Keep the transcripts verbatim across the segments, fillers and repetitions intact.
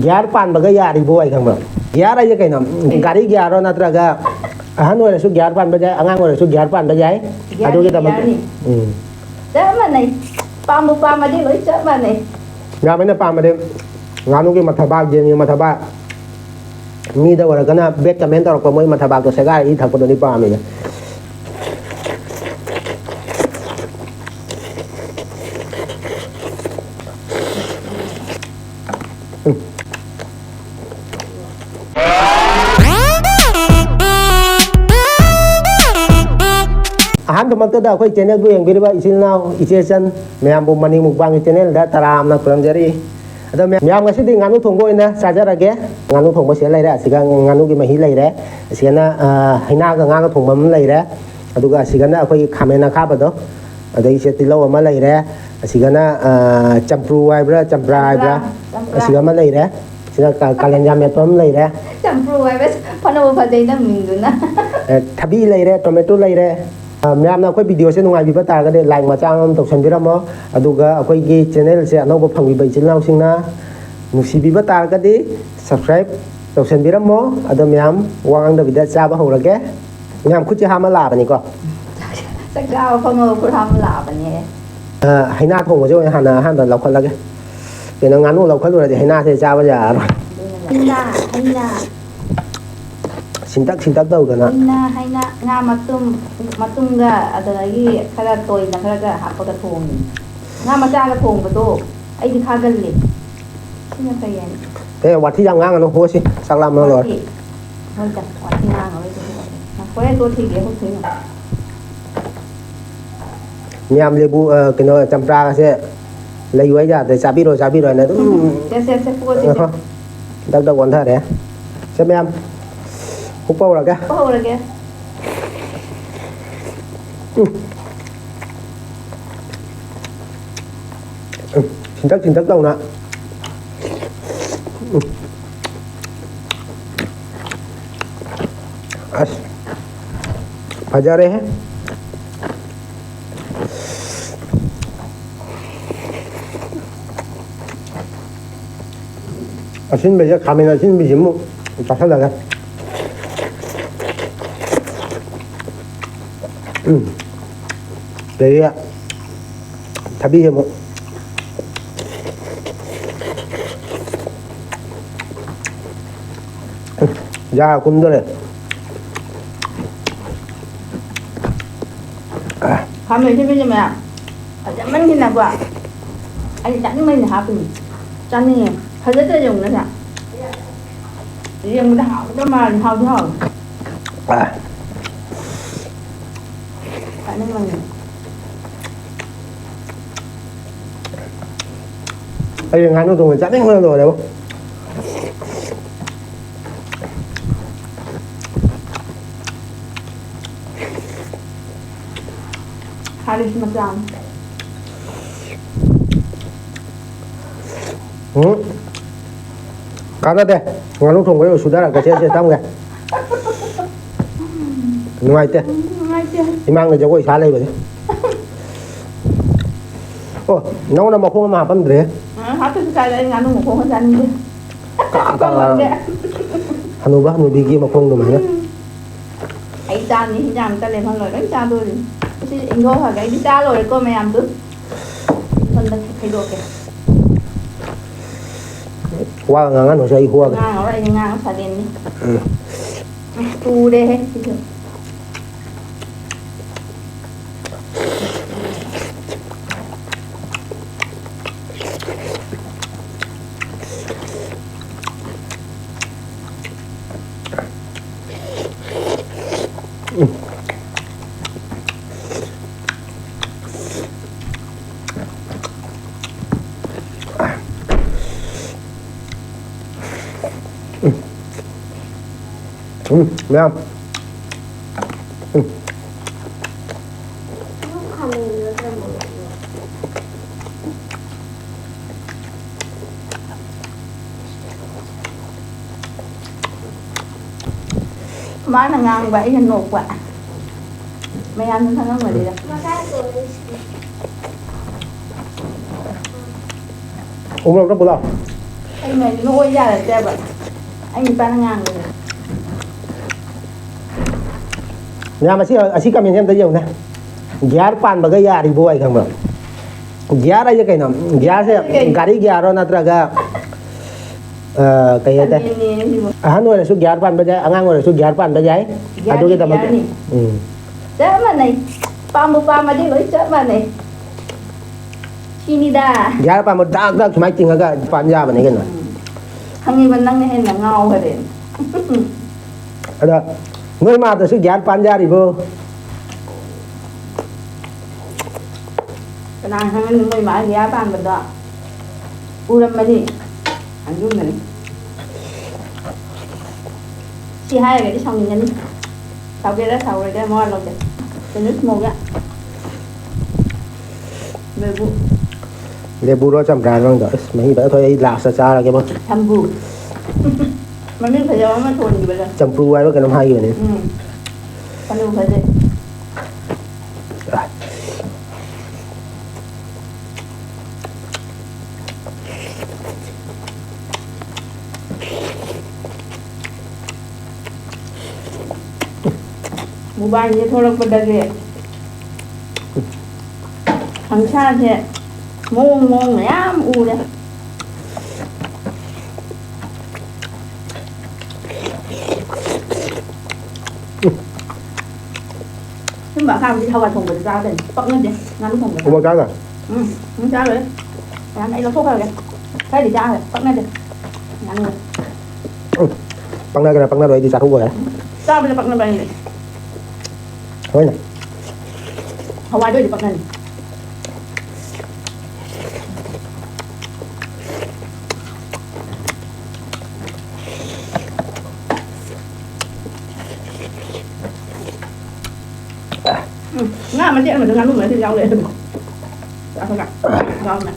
Gear ꯄꯥꯟꯕꯒ ꯌꯥꯔꯤꯕꯣ ꯑꯩ ꯈꯪꯕ꯭ꯔꯣ? Gear ꯍꯥꯏꯁꯦ ꯀꯩꯅꯣ? ꯎꯝ, ꯒꯥꯔꯤ ꯒꯤꯌꯥꯔꯣ, ꯅꯠꯇ꯭ꯔꯒ ꯑꯍꯟ ꯑꯣꯏꯔꯁꯨ ꯒꯤꯌꯥꯔ ꯄꯥꯟꯕ ꯌꯥꯏ, ꯑꯉꯥꯡ ꯑꯣꯏꯔꯁꯨ ꯒꯤꯌꯥꯔ ꯄꯥꯟꯕ ꯌꯥꯏ? ꯒꯤꯌꯥꯔꯅꯤ, ꯑꯗꯨꯒꯤꯗꯃꯛ ꯒꯤꯌꯥꯔꯅꯤ꯫ ꯎꯝ꯫ ꯆꯞ ꯃꯥꯟꯅꯩ꯫ ꯄꯥꯝꯕꯨ ꯄꯥꯝꯃꯗꯤ ꯂꯣꯏ ꯆꯞ ꯃꯥꯟꯅꯩ꯫ ꯌꯥꯝ ꯑꯩꯅ ꯄꯥꯝꯕꯗꯤ ꯉꯥꯅꯨꯒꯤ ꯃꯊꯕꯥꯛ, ꯌꯦꯟꯒꯤ ꯃꯊꯕꯥꯛ꯫ ꯃꯤꯗ ꯑꯣꯏꯔꯒꯅ bad comment ꯇꯧꯔꯛꯄ, ꯃꯣꯏ ꯃꯊꯕꯥꯛꯇꯣ ꯁꯦꯒꯥꯏꯔ ꯏ ꯊꯛꯄꯗꯨꯗꯤ ꯄꯥꯝꯃꯤꯅꯦ꯫ ꯑꯍꯥꯟꯕꯃꯛꯇꯗ ꯑꯩꯈꯣꯏ channelꯕꯨ ꯌꯦꯡꯕꯤꯔꯤꯕ ꯏꯆꯤꯜ ꯏꯅꯥꯎ, ꯏꯆꯦ ꯏꯆꯟ ꯃꯌꯥꯝꯕꯨ ꯃꯅꯤ ꯃꯨꯛꯕꯥꯡꯒꯤ channelꯗ ꯇꯔꯥꯝꯅ ꯈꯨꯔꯨꯝꯖꯔꯤ꯫ ꯑꯗꯣ ꯃꯌꯥꯝ, ꯃꯌꯥꯝ, ꯉꯁꯤꯗꯤ ꯉꯥꯅꯨ ꯊꯣꯡꯕ ꯑꯣꯏꯅ ꯆꯥꯖꯔꯒꯦ꯫ ꯉꯥꯅꯨ ꯊꯣꯡꯕ ꯁꯤꯗ ꯂꯩꯔꯦ, ꯑꯁꯤꯒ ꯉꯥꯅꯨꯒꯤ ꯃꯍꯤ ꯂꯩꯔꯦ, ꯑꯁꯤꯒꯅ, ꯑ, ꯍꯩꯅꯥꯒ ꯉꯥꯒ ꯊꯣꯡꯕ ꯑꯃ ꯂꯩꯔꯦ, ꯑꯗꯨꯒ ꯑꯁꯤꯒꯅ ꯑꯩꯈꯣꯏꯒꯤ ꯈꯥꯃꯦꯟ ꯑꯈꯥꯕꯗꯣ, ꯑꯗꯩꯁꯦ ꯇꯤꯜꯍꯧ ꯑꯃ ꯂꯩꯔꯦ, ꯑꯁꯤꯒꯅ, ꯑ, ꯆꯝꯄ꯭ꯔꯨ ꯍꯥꯏꯕ꯭ꯔꯥ, ꯆꯝꯄ꯭ꯔꯥ ꯍꯥꯏꯕ꯭ꯔꯥ, ꯆꯝꯄ꯭ꯔꯥ, ꯆꯝꯄ꯭ꯔꯥ꯫ ꯑꯁꯤꯒ ꯑꯃ ꯂꯩꯔꯦ, ꯁꯤꯅ ꯀ-, ꯀꯥꯂꯦꯟꯖꯥ ꯃꯦꯠꯄ ꯑꯃ ꯂꯩꯔꯦ꯫ ꯆꯝꯄ꯭ꯔꯨ ꯍꯥꯏꯕ ꯐꯅꯕꯨ ꯐꯖꯩ ꯅꯪ ꯃꯤꯡꯗꯨꯅ꯫ ꯑꯦ, ꯊꯕꯤ ꯂꯩꯔꯦ, tomato ꯂꯩꯔꯦ꯫ ꯑ, ꯃꯌꯥꯝꯅ ꯑꯩꯈꯣꯏ videoꯁꯦ ꯅꯨꯡꯉꯥꯏꯕꯤꯕ ꯇꯥꯔꯒꯗꯤ like ꯃꯆꯥ ꯑꯃ ꯇꯧꯁꯟꯕꯤꯔꯝꯃꯣ꯫ ꯑꯗꯨꯒ ꯑꯩꯈꯣꯏꯒꯤ channelꯁꯦ ꯑꯅꯧꯕ ꯐꯪꯕꯤꯕ ꯏꯆꯤꯜ ꯏꯅꯥꯎꯁꯤꯡꯅ ꯅꯨꯡꯁꯤꯕꯤꯕ ꯇꯥꯔꯒꯗꯤ subscribe ꯇꯧꯁꯟꯕꯤꯔꯝꯃꯣ꯫ ꯑꯗꯣ ꯃꯌꯥꯝ, ꯋꯥ ꯉꯥꯡꯗꯕꯤꯗ ꯆꯥꯕ ꯍꯧꯔꯒꯦ꯫ ꯃꯌꯥꯝ ꯈꯨꯠꯁꯦ ꯍꯥꯝꯃ ꯂꯥꯛꯑꯕꯅꯤꯀꯣ꯫ ꯆꯥꯛ ꯆꯥꯕ ꯐꯝꯃꯒ ꯈꯨꯠ ꯍꯥꯝꯃ ꯂꯥꯛꯑꯕꯅꯦ꯫ ꯑ, ꯍꯩꯅꯥ ꯊꯣꯡꯕꯁꯦ ꯑꯣꯏꯅ ꯍꯥꯟꯅ ꯑꯍꯥꯟꯕ ꯂꯧꯈꯠꯂꯒꯦ꯫ ꯀꯩꯅꯣ, ꯉꯥꯅꯨ ꯂꯧꯈꯠꯂꯨꯔꯗꯤ ꯍꯩꯅꯥꯁꯦ ꯆꯥꯕ ꯌꯥꯔꯔꯣꯏ꯫ ꯑꯗꯨꯅ ꯍꯩꯅꯥ, ꯍꯩꯅꯥ꯫ ꯁꯤꯟꯇꯛ ꯁꯤꯟꯇꯛ ꯇꯧꯗꯅ꯫ ꯍꯩꯅꯥ, ꯍꯩꯅꯥ, ꯉꯥ ꯃꯇꯨꯝ, ꯃꯇꯨꯝꯒ ꯑꯗꯨꯗꯒꯤ ꯈꯔ ꯇꯣꯏꯅ ꯈꯔꯒ ꯍꯥꯞꯄꯒ ꯊꯣꯡꯉꯤ꯫ ꯉꯥ ꯃꯆꯥꯒ ꯊꯣꯡꯕꯗꯣ ꯑꯩꯗꯤ ꯈꯥꯒꯜꯂꯦ꯫ ꯁꯤꯅ ꯐꯩ ꯍꯥꯏꯅ꯫ ꯑꯦ, ꯋꯥꯊꯤ ꯌꯥꯝ ꯉꯥꯡꯒꯅꯨ, ꯍꯣꯁꯤ, ꯆꯥꯛ ꯂꯥꯝꯃ ꯂꯣꯏꯔꯦ꯫ ꯋꯥꯊꯤ꯫ ꯍꯣꯏꯗ, ꯋꯥꯊꯤ ꯉꯥꯡꯉꯔꯣꯏꯗ꯫ ꯍꯣꯔꯦꯟ ꯇꯣꯠꯈꯤꯒꯦ, ꯍꯧꯖꯤꯛ꯫ ꯃꯌꯥꯝ ꯂꯦꯕꯨ, ꯑ, ꯀꯩꯅꯣ, ꯆꯝꯄ꯭ꯔꯥꯒꯁꯦ ꯂꯩꯌꯨ ꯍꯥꯏ ꯌꯥꯗ꯭ꯔꯦ, ꯆꯥꯕꯤꯔꯣ, ꯆꯥꯕꯤꯔꯣ ꯍꯥꯏꯅ ꯑꯗꯨꯝ ꯁꯦ, ꯁꯦ, ꯁꯦ, ꯄꯨꯔꯁꯤ, ꯁꯦ꯫ ꯉꯥꯏꯈꯣ꯫ ꯗꯛ ꯗꯛ ꯑꯣꯟꯊꯔꯦ꯫ ꯁꯦ ꯃꯌꯥꯝ, ꯍꯨꯞꯄ ꯍꯧꯔꯒꯦ꯫ ꯍꯨꯞꯄ ꯍꯧꯔꯒꯦ꯫ ꯎꯝ꯫ ꯎꯝ, ꯁꯤꯟꯇꯛ ꯁꯤꯟꯇꯛ ꯇꯧꯅ꯫ ꯎꯝ꯫ ꯑꯁ, ꯐꯖꯔꯦꯍꯦ꯫ ꯑꯁꯤꯟꯕꯁꯦ, ꯈꯥꯃꯦꯟ ꯑꯁꯤꯟꯕꯤꯁꯤꯃꯨꯛ ꯆꯥꯁꯤꯜꯂꯒ꯫ ꯎꯝ꯫ ꯑꯗꯒꯤ ꯊꯕꯤ ꯑꯃꯨꯛ꯫ ꯌꯥ ꯀꯨꯝꯗꯣꯔꯦ꯫ ꯈꯥꯃꯦꯟ ꯑꯁꯤꯟꯕꯤꯁꯦ ꯃꯌꯥꯝ ꯐꯖꯃꯟꯈꯤꯅꯀꯣ꯫ ꯑꯩ ꯆꯥꯅꯤꯡꯕꯩꯅꯦ ꯍꯥꯞꯄꯤꯅꯦ꯫ ꯆꯥꯅꯤꯡꯉꯦ꯫ ꯐꯖꯗ꯭ꯔꯥ ꯌꯦꯡꯉꯨꯅꯦ ꯁꯦ꯫ ꯌꯦꯡꯕꯗ ꯍꯥꯎꯒꯗꯕ ꯃꯥꯜꯂꯦ꯫ ꯍꯥꯎꯗꯤ ꯍꯥꯎꯋꯦ꯫ ꯆꯥꯅꯤꯡꯃꯟꯒꯤꯅ꯫ ꯑꯩ ꯉꯥꯅꯨ ꯊꯣꯡꯕ ꯆꯥꯅꯤꯡꯕꯅ ꯂꯣꯏꯔꯦꯕꯣ꯫ ꯍꯥꯔꯤꯁ ꯃꯆꯥ꯫ ꯎꯝ꯫ ꯀꯥꯟꯅꯗꯦ꯫ ꯉꯥꯅꯨ ꯊꯣꯡꯕ ꯑꯣꯏꯅ ꯁꯨꯊꯔꯛꯀꯦ꯫ ꯁꯦ, ꯁꯦ, ꯆꯪꯒꯦ꯫ ꯅꯨꯡꯉꯥꯏꯇꯦ꯫ ꯎꯝ, ꯅꯨꯡꯉꯥꯏꯇꯦ꯫ ꯏꯃꯥꯡꯗ ꯖꯒꯣꯏ ꯁꯥ ꯂꯩꯕꯁꯦ꯫ ꯑꯣ, ꯅꯉꯣꯟꯗ ꯃꯈꯣꯡ ꯑꯃ ꯍꯥꯞꯄꯝꯗ꯭ꯔꯦ꯫ ꯑ, ꯍꯥꯞꯇ꯭ꯔꯁꯨ ꯀꯥꯏꯗ, ꯑꯩ ꯉꯥꯅꯨ ꯃꯈꯣꯡ ꯑꯃ ꯆꯥꯅꯤꯡꯗꯦ꯫ ꯀꯥ, ꯀꯥ, ꯀꯥ꯫ ꯍꯥꯞꯄꯝꯗꯦ꯫ ꯍꯅꯨꯕ ꯍꯅꯨꯕꯤꯒꯤ ꯃꯈꯣꯡ ꯑꯗꯨꯃꯥꯏꯅ꯫ ꯎꯝ꯫ ꯑꯩ ꯆꯥꯅꯤ, ꯍꯤꯟꯖꯥꯡ ꯑꯝꯇ ꯂꯦꯝꯍꯜꯂꯣꯏ, ꯂꯣꯏ ꯆꯥꯗꯣꯔꯤꯅꯤ꯫ ꯁꯤ ꯏꯪꯊꯣꯛꯈ꯭ꯔꯒ ꯑꯩꯗꯤ ꯆꯥ ꯂꯣꯏꯔꯦꯀꯣ ꯃꯌꯥꯝꯗꯨ꯫ ꯁꯣꯝꯗ ꯈꯩꯗꯣꯛꯀꯦ꯫ ꯋꯥ ꯉꯥꯡꯉꯅꯨꯁꯦ, ꯑꯩ ꯍꯣꯔꯒꯦ꯫ ꯉꯥꯡꯉꯔꯣꯏ, ꯑꯩꯗꯤ ꯉꯥꯡꯉ ꯁꯥꯗꯦꯟꯅꯤ꯫ ꯎꯝ꯫ ꯇꯨꯔꯦꯍꯦ ꯁꯤꯁꯨ꯫ ꯎꯝ, ꯃꯌꯥꯝ꯫ ꯎꯝ꯫ ꯃꯥꯅ ꯉꯥꯡꯕ, ꯑꯩꯅ ꯅꯣꯛꯄ꯫ ꯃꯌꯥꯝꯅ ꯈꯪꯉꯝꯒꯅꯤꯗ꯫ ꯎꯃꯣꯔꯣꯛꯇꯣ ꯄꯨꯂꯞ꯫ ꯑꯩꯅ ꯅꯣꯏ ꯌꯥꯔꯁꯦꯕ꯫ ꯑꯩ ꯅꯨꯄꯥꯅ ꯉꯥꯡꯕꯁꯦ꯫ ꯃꯌꯥꯝ ꯑꯁꯤ, ꯑꯁꯤ comment ꯁꯦ ꯑꯝꯇ ꯌꯦꯡꯉꯨꯅꯦ꯫ Gear ꯄꯥꯟꯕꯒ ꯌꯥꯔꯤꯕꯣ ꯍꯥꯏ ꯈꯪꯕ꯭ꯔꯥ? Gear ꯍꯥꯏꯁꯦ ꯀꯩꯅꯣ? Gear ꯁꯦ ꯀꯩꯅꯣ? ꯒꯥꯔꯤ gear ꯔꯣ ꯅꯠꯇ꯭ꯔꯒ, ꯑ, ꯀꯩ ꯍꯥꯏꯇꯥꯔꯦ? ꯑꯗꯨꯅꯦ ꯑꯩꯁꯨ꯫ ꯑꯍꯟ ꯑꯣꯏꯔꯁꯨ gear ꯄꯥꯟꯕ ꯌꯥꯏ, ꯑꯉꯥꯡ ꯑꯣꯏꯔꯁꯨ gear ꯄꯥꯟꯕ ꯌꯥꯏ꯫ Gear ꯗꯤ ꯑꯗꯨꯒꯤꯗꯃꯛꯇ꯫ Gear ꯅꯤ꯫ ꯎꯝ꯫ ꯆꯞ ꯃꯥꯟꯅꯩ꯫ ꯄꯥꯝꯕꯨ ꯄꯥꯝꯃꯗꯤ ꯂꯣꯏ ꯆꯞ ꯃꯥꯟꯅꯩ꯫ ꯁꯤꯅꯤꯗ꯫ Gear ꯄꯥꯟꯕ ꯗꯥꯛ ꯗꯥꯛ ꯁꯨꯃꯥꯏꯅ ꯆꯤꯡꯉꯒ ꯄꯥꯟ ꯌꯥꯕꯅꯤ ꯀꯩꯅꯣ꯫ ꯎꯝ꯫ ꯈꯪꯉꯤꯕ ꯅꯪꯅ ꯍꯦꯟꯅ ꯉꯥꯎꯈꯔꯦ꯫ ꯑꯗ ꯅꯣꯏ ꯃꯥꯗꯁꯨ gear ꯄꯥꯟ ꯌꯥꯔꯤꯕꯣ? ꯀꯅꯥ ꯈꯪꯒꯅꯤ ꯃꯣꯏ ꯃꯥ gear ꯄꯥꯟꯕꯗꯣ ꯎꯔꯝꯃꯅꯤ꯫ ꯑꯗꯨꯅꯅꯤ꯫ ꯁꯤ ꯍꯥꯏꯔꯒꯗꯤ ꯁꯥꯎꯅꯤꯡꯒꯅꯤ꯫ ꯁꯥꯎꯒꯦꯔꯥ ꯁꯥꯎꯔꯣꯏꯒꯦꯔꯥ ꯃꯋꯥ ꯂꯧꯗꯦ꯫ ꯀꯩꯅꯣ ꯁ꯭ꯃꯣꯛ ꯌꯥ꯫ ꯂꯦꯕꯨ꯫ ꯂꯦꯕꯨꯔꯣ ꯆꯝꯄ꯭ꯔꯥꯔꯣ ꯅꯪꯗꯣ? ꯑꯁ, ꯃꯍꯤ ꯐꯖꯅ ꯊꯣꯛꯑꯦ꯫ ꯑꯩ last ꯇ ꯆꯥꯔꯒꯦꯕꯣ꯫ ꯁꯝꯕ꯭ꯔꯨ꯫ ꯃꯃꯤꯡ ꯐꯖꯕ ꯑꯃ ꯊꯣꯟꯈꯤꯕꯗꯣ꯫ ꯆꯝꯄ꯭ꯔꯨ ꯍꯥꯏꯕ ꯀꯩꯅꯣꯝ ꯍꯥꯏꯈꯤꯕꯅꯤ꯫ ꯎꯝ꯫ ꯐꯅꯕꯨ ꯐꯖꯩ꯫ Mobile ꯁꯦ ꯊꯣꯛꯂꯛꯄꯗꯒꯤ ꯁꯪꯁꯥꯔꯁꯦ ꯃꯑꯣꯡ ꯃꯑꯣꯡ ꯃꯌꯥꯝ ꯎꯔꯦ꯫ ꯁꯨꯝꯕ ꯑꯁꯥꯡꯕꯁꯤ ꯍꯋꯥꯏ ꯊꯣꯡꯕꯗ ꯆꯥꯒꯗꯕꯅꯤ꯫ ꯄꯛꯅꯗꯦ ꯉꯥꯅꯨ ꯊꯣꯡꯕꯗ꯫ ꯎꯃꯣꯔꯣꯛ ꯆꯥꯒ? ꯎꯝ, ꯎꯝ, ꯆꯥꯔꯣꯏ꯫ ꯌꯥꯝ ꯑꯩ ꯂꯧꯊꯣꯛꯈ꯭ꯔꯒꯦ꯫ ꯈꯔꯗꯤ ꯆꯥꯈ꯭ꯔꯦ꯫ ꯄꯛꯅꯗꯦ꯫ ꯉꯥꯅꯨ꯫ ꯎꯝ, ꯄꯛꯅꯒꯦꯔꯥ ꯄꯛꯅꯔꯣꯏ ꯑꯩꯗꯤ ꯆꯥꯊꯣꯛꯑꯣꯏ꯫ ꯆꯥꯕꯗ ꯄꯛꯅꯕ ꯑꯩꯗꯤ꯫ ꯍꯣꯏꯅꯦ꯫ ꯍꯋꯥꯏꯗ ꯑꯣꯏꯗꯤ ꯄꯛꯅꯅꯤ꯫ ꯎꯝ, ꯉꯥ ꯃꯆꯦꯠ ꯑꯃꯗ ꯉꯥꯅꯨ ꯃꯔꯛꯇ ꯌꯥꯎ ꯂꯩꯔꯦ ꯑꯗꯨꯝ꯫ ꯆꯥꯊꯣꯛ ꯌꯥꯎꯅ꯫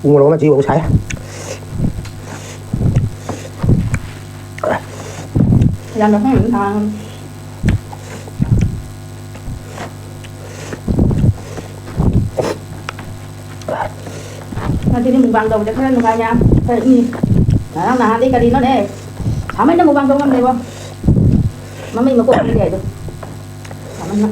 ꯎ ꯃꯣꯔꯣꯛ ꯑꯃ ꯆꯤꯒꯩ ꯁꯥꯏ꯫ ꯌꯥꯝꯅ ꯍꯣꯡꯅ ꯊꯥꯡ꯫ ꯉꯁꯤꯗꯤ mukbang ꯇꯧꯕꯁꯦ ꯈꯔ ꯅꯨꯡꯉꯥꯏ ꯃꯌꯥꯝ꯫ ꯈꯔ ꯏꯪꯉꯤ꯫ ꯉꯔꯥꯡ ꯅꯍꯥꯟꯗꯤ ꯀꯔꯤꯅꯣꯅꯦ? ꯁꯥꯃꯟꯅ mukbang ꯇꯧ ꯉꯝꯗꯦꯕꯣ꯫ ꯃꯃꯩ ꯃꯀꯣꯛ ꯈꯪꯗꯦ ꯍꯥꯏꯗꯣ꯫ ꯁꯥꯃꯟꯅ꯫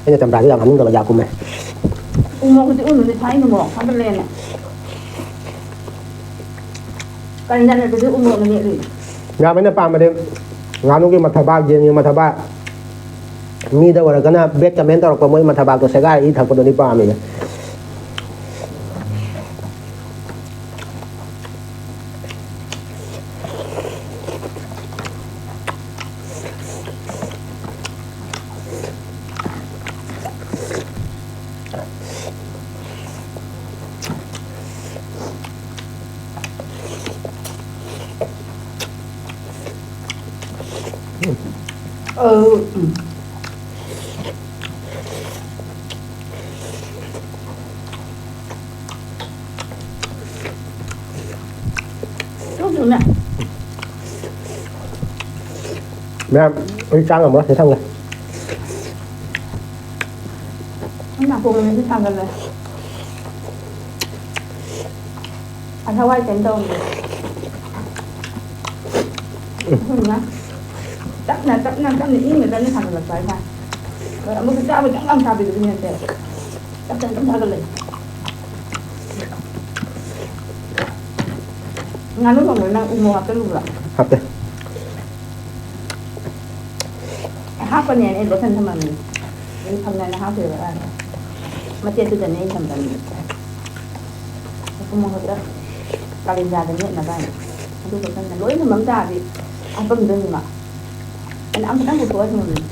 ꯑꯩꯅ ꯆꯝꯄ꯭ꯔꯥꯁꯦ ꯌꯥꯝ ꯍꯥꯞꯅꯤꯡꯗꯕ, ꯌꯥ ꯀꯨꯝꯃꯦ꯫ ꯎ ꯃꯣꯔꯣꯛ ꯍꯧꯖꯤꯛ ꯎꯅꯨꯅꯦ, ꯊꯥꯏꯅ ꯃꯣꯔꯣꯛ ꯊꯥꯗꯕꯅꯦ꯫ ꯀꯔꯤ ꯏꯟꯖꯥꯡ ꯅꯠꯇ꯭ꯔꯁꯨ ꯎ ꯃꯣꯔꯣꯛꯅ ꯃꯦꯠꯂꯤ꯫ ꯌꯥꯝ ꯑꯩꯅ ꯄꯥꯝꯕꯗꯤ ꯉꯥꯅꯨꯒꯤ ꯃꯊꯕꯥꯛ, ꯌꯦꯟꯒꯤ ꯃꯊꯕꯥꯛ, ꯃꯤꯗ ꯑꯣꯏꯔꯒꯅ bad comment ꯇꯧꯔꯛꯄ ꯃꯣꯏ ꯃꯊꯕꯥꯛꯇꯣ ꯁꯦꯒꯥꯏꯔ ꯏ ꯊꯛꯄꯗꯨꯅꯤ ꯄꯥꯝꯃꯤꯁꯦ꯫ ꯑꯧ, ꯎꯝ꯫ ꯊꯣꯛꯇ꯭ꯔꯣꯅꯦ? ꯃꯌꯥꯝ, ꯑꯩ ꯆꯥ ꯉꯝꯃꯔꯣꯏ, ꯁꯤ ꯊꯝꯒꯦ꯫ ꯅꯥꯀꯣꯡ ꯑꯅꯤꯁꯤ ꯊꯥꯡꯒꯠꯂꯦ꯫ ꯑꯁ, ꯍꯋꯥꯏ ꯀꯩꯅꯣ ꯇꯧꯔꯝꯗꯦ꯫ ꯑꯗꯨꯅ ꯇꯞꯅ, ꯇꯞꯅ, ꯇꯞꯅ, ꯏꯪꯅ ꯇꯞꯅ ꯊꯥꯡꯒꯠꯂꯛꯄ ꯍꯥꯏꯇꯥꯔꯦ꯫ ꯑꯃꯨꯛꯁꯨ ꯆꯥꯕ ꯌꯥꯝ ꯌꯥꯝ ꯆꯥꯕꯤꯗꯨꯗꯤ ꯅꯠꯇꯦ꯫ ꯆꯞ ꯆꯞ ꯑꯗꯨꯝ ꯊꯥꯒꯠꯂꯦ꯫ ꯉꯥꯅꯨ ꯊꯣꯡꯕꯗ ꯅꯪ ꯎ ꯃꯣꯔꯣꯛ ꯍꯥꯞꯆꯜꯂꯨꯕ꯭ꯔꯣ? ꯍꯥꯞꯇꯦ꯫ ꯍꯥꯞꯄꯅꯦꯅ ꯑꯩ ꯂꯣꯠꯁꯟ ꯊꯝꯃꯝꯃꯤꯅꯦ꯫ ꯑꯩ ꯐꯪꯅꯅ ꯍꯥꯞꯈꯤꯕ ꯀꯥꯟꯗ꯫ ꯃꯆꯦꯠꯇꯨꯗꯅꯦ ꯑꯩ ꯊꯝꯖꯜꯂꯤꯁꯦ꯫ ꯎ ꯃꯣꯔꯣꯛꯇ ꯀꯥꯂꯦꯟꯖꯥꯗ ꯃꯦꯠꯅꯕ ꯍꯥꯏꯅ꯫ ꯑꯗꯨꯒ ꯅꯪꯅ ꯂꯣꯏ ꯊꯝꯃꯝ ꯇꯥꯔꯗꯤ ꯍꯥꯞꯄꯝꯗꯣꯏꯅꯦꯕ꯫ ꯑꯩꯅ ꯑꯃꯈꯛꯇꯪ ꯄꯨꯊꯣꯛꯑ ꯊꯝꯃꯝꯃꯤꯅꯦ꯫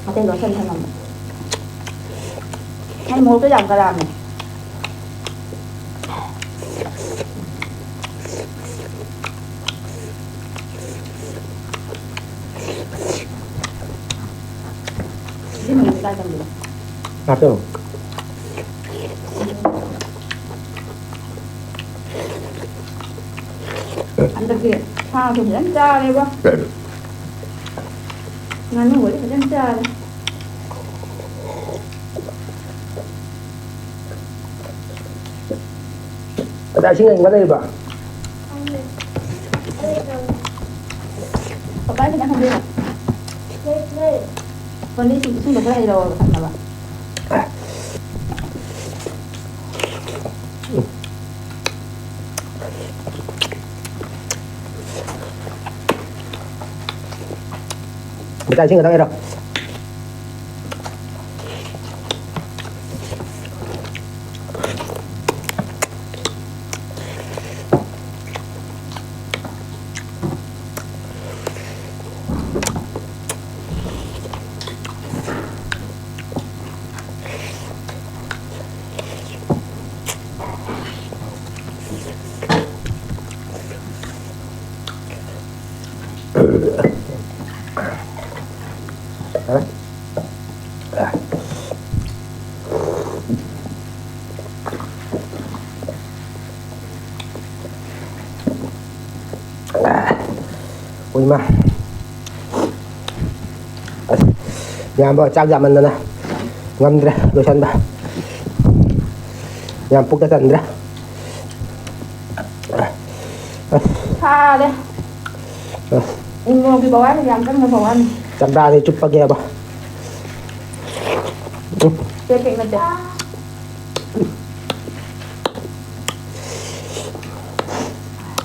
ꯑꯇꯩ ꯂꯣꯠꯁꯟ ꯊꯝꯃꯝꯕ꯫ ꯑꯩ ꯃꯣꯔꯣꯛꯇꯣ ꯌꯥꯝ ꯀꯔꯥꯝꯃꯦ꯫ ꯁꯤ ꯃꯅꯨꯡꯗ ꯀꯥꯏ ꯊꯝꯗꯣꯏꯅꯣ? ꯍꯥꯞꯆꯜꯂꯣ꯫ ꯍꯟꯗꯛꯇꯤ ꯁꯥꯁꯨ ꯐꯖꯅ ꯆꯥꯔꯦꯕ꯫ ꯉꯥꯅꯨꯒꯗꯤ ꯐꯖꯅ ꯆꯥꯔꯦ꯫ ꯑꯗ ꯏꯁꯤꯡ ꯑꯏꯪꯕ ꯂꯩꯔꯤꯕ? ꯄꯄꯥ ꯈꯤꯇꯪ ꯍꯟꯕꯤꯔꯣ꯫ ꯀꯣꯟꯗ ꯏꯁꯤꯡ, ꯏꯁꯤꯡꯗꯣ ꯈꯔ ꯍꯩꯔꯛꯑꯣꯕ ꯊꯛꯅꯕ꯫ ꯕꯤꯇꯥ, ꯏꯁꯤꯡ ꯈꯛꯇꯪ ꯍꯩꯔꯣ꯫ ꯎꯏꯃꯥ꯫ ꯑꯁ, ꯏꯌꯥꯝꯕ ꯆꯥꯛ ꯌꯥꯝꯃꯟꯗꯅ ꯉꯝꯗ꯭ꯔꯦ ꯂꯣꯏꯁꯟꯕ꯫ ꯌꯥꯝ ꯄꯨꯛꯇ ꯆꯟꯗ꯭ꯔꯦ꯫ ꯑꯁ꯫ ꯁꯥꯔꯦ꯫ ꯑꯁ꯫ ꯎꯃꯣꯔꯣꯛꯀꯤ ꯄꯋꯥꯁꯤꯗꯤ ꯌꯥꯝ ꯀꯟꯅ ꯄꯋꯥꯅꯤ꯫ ꯆꯝꯄ꯭ꯔꯥꯁꯦ ꯆꯨꯞꯄꯒꯦꯕ꯫ ꯎꯝ꯫ ꯄꯦꯛ ꯄꯦꯛ ꯅꯠꯇꯦ꯫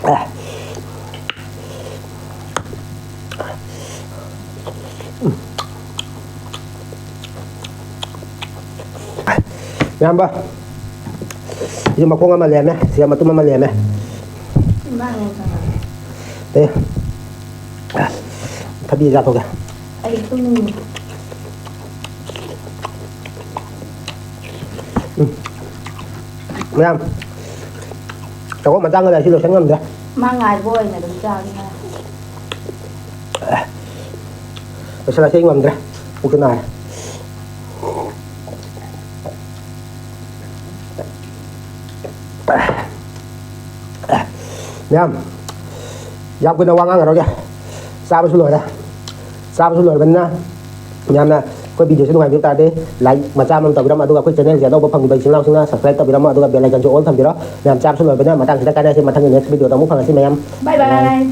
ꯑꯦ꯫ ꯏꯌꯥꯝꯕ, ꯁꯤꯗ ꯃꯈꯣꯡ ꯑꯃ ꯂꯦꯝꯃꯦ, ꯁꯤꯗ ꯃꯇꯨꯝ ꯑꯃ ꯂꯦꯝꯃꯦ꯫ ꯏꯃꯥ ꯍꯦꯟꯅ ꯆꯪꯉꯛꯑꯦ꯫ ꯑꯦ, ꯊꯕꯤ ꯆꯥꯊꯣꯛꯀꯦ꯫ ꯑꯩ ꯇꯨꯝꯅꯤꯡꯉꯦ꯫ ꯎꯝ꯫ ꯃꯌꯥꯝ, ꯆꯒꯣꯜ ꯃꯆꯥ ꯉꯁꯤ ꯂꯣꯏꯁꯟ ꯉꯝꯗ꯭ꯔꯦ꯫ ꯃꯥ ꯉꯥꯏꯕ ꯑꯣꯏꯅ ꯑꯗꯨꯝ ꯆꯥꯒꯦ ꯉꯥꯏ꯫ ꯂꯣꯏꯁꯜꯂꯁꯦ, ꯑꯩ ꯉꯝꯗ꯭ꯔꯦ꯫ ꯄꯨꯛꯁꯨ ꯅꯥꯔꯦ꯫ ꯃꯌꯥꯝ, ꯌꯥꯝ ꯀꯨꯏꯅ ꯋꯥ ꯉꯥꯡꯉꯔꯣꯏꯒꯦ꯫ ꯆꯥꯕꯁꯨ ꯂꯣꯏꯔꯦ꯫ ꯆꯥꯕꯁꯨ ꯂꯣꯏꯔꯕꯅꯤꯅ ꯃꯌꯥꯝꯅ ꯑꯩꯈꯣꯏ videoꯁꯤ ꯅꯨꯡꯉꯥꯏꯕꯤꯕ ꯇꯥꯔꯗꯤ like ꯃꯆꯥ ꯑꯃ ꯇꯧꯕꯤꯔꯝꯃꯣ, ꯑꯗꯨꯒ ꯑꯩꯈꯣꯏ channelꯁꯦ ꯑꯅꯧꯕ ꯐꯪꯈꯤꯕ ꯏꯆꯤꯜ ꯏꯅꯥꯎꯁꯤꯡꯅ subscribe ꯇꯧꯕꯤꯔꯝꯃꯣ, ꯑꯗꯨꯒ bell iconꯁꯨ all ꯊꯝꯕꯤꯔꯣ꯫ ꯃꯌꯥꯝ, ꯆꯥꯕꯁꯨ ꯂꯣꯏꯔꯕꯅꯤꯅ ꯃꯇꯥꯡꯁꯤꯗ ꯀꯥꯏꯅꯔꯁꯤ꯫ ꯃꯊꯪꯒꯤ next videoꯗ ꯑꯃꯨꯛ ꯐꯪꯉꯁꯤ ꯃꯌꯥꯝ꯫ Bye bye꯫